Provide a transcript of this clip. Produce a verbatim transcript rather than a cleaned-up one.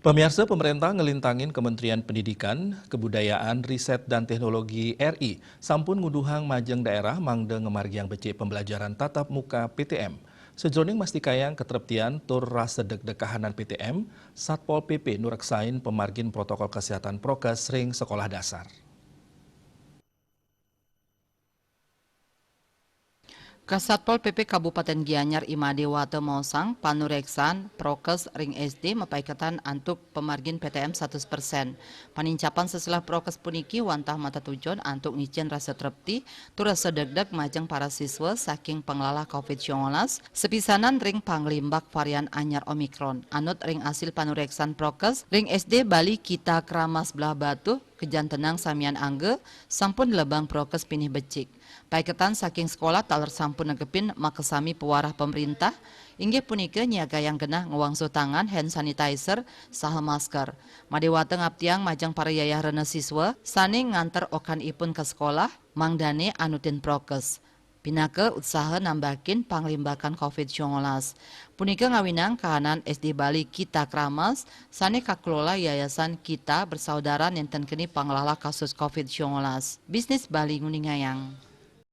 Pemirsa, pemerintah ngelintangin Kementerian Pendidikan, Kebudayaan, Riset, dan Teknologi R I sampun nguduhang majeng daerah mangda ngamargiang becik pembelajaran tatap muka P T M. Sajroning mastikayang katreptian tur rasa degdeg kahanan P T M, Satpol P P nureksain pamargin protokol kesehatan prokes ring sekolah dasar. Kasatpol P P Kabupaten Gianyar I Madé Wata maosang panureksan prokes ring S D mapaiketan antuk pamargin P T M satus persen. Panincapan seselah prokes puniki wantah matetujon antuk ngicen rasa trepti tur rasa degdeg majeng para siswa saking panglalah covid sembilan belas, sepisanan ring panglimbak varian anyar Omikron. Anut ring asil panureksan prokes ring S D Bali Kita Kramas Blahbatuh, kajantenang samian angga sampun nlebang prokes pinih becik. Paiketan saking sekolah taler sampun negepin makasami pawarah pamerintah, inggih punika nyiagayang genah ngwangsuh tangan, hand sanitizer, saha masker. Madé Wata ngaptiang majeng para yayah rena siswa sané nganter okanipun ka sekolah, mangdané anutin prokes. Pinaka utsaha nambakin panglimbakan covid sembilan belas. Punika ngawinang kahanan S D Bali Kita Kramas sané kakelola Yayasan Kita Bersaudara nénten keni panglalah kasus covid sembilan belas. Bisnis Bali nguningayang.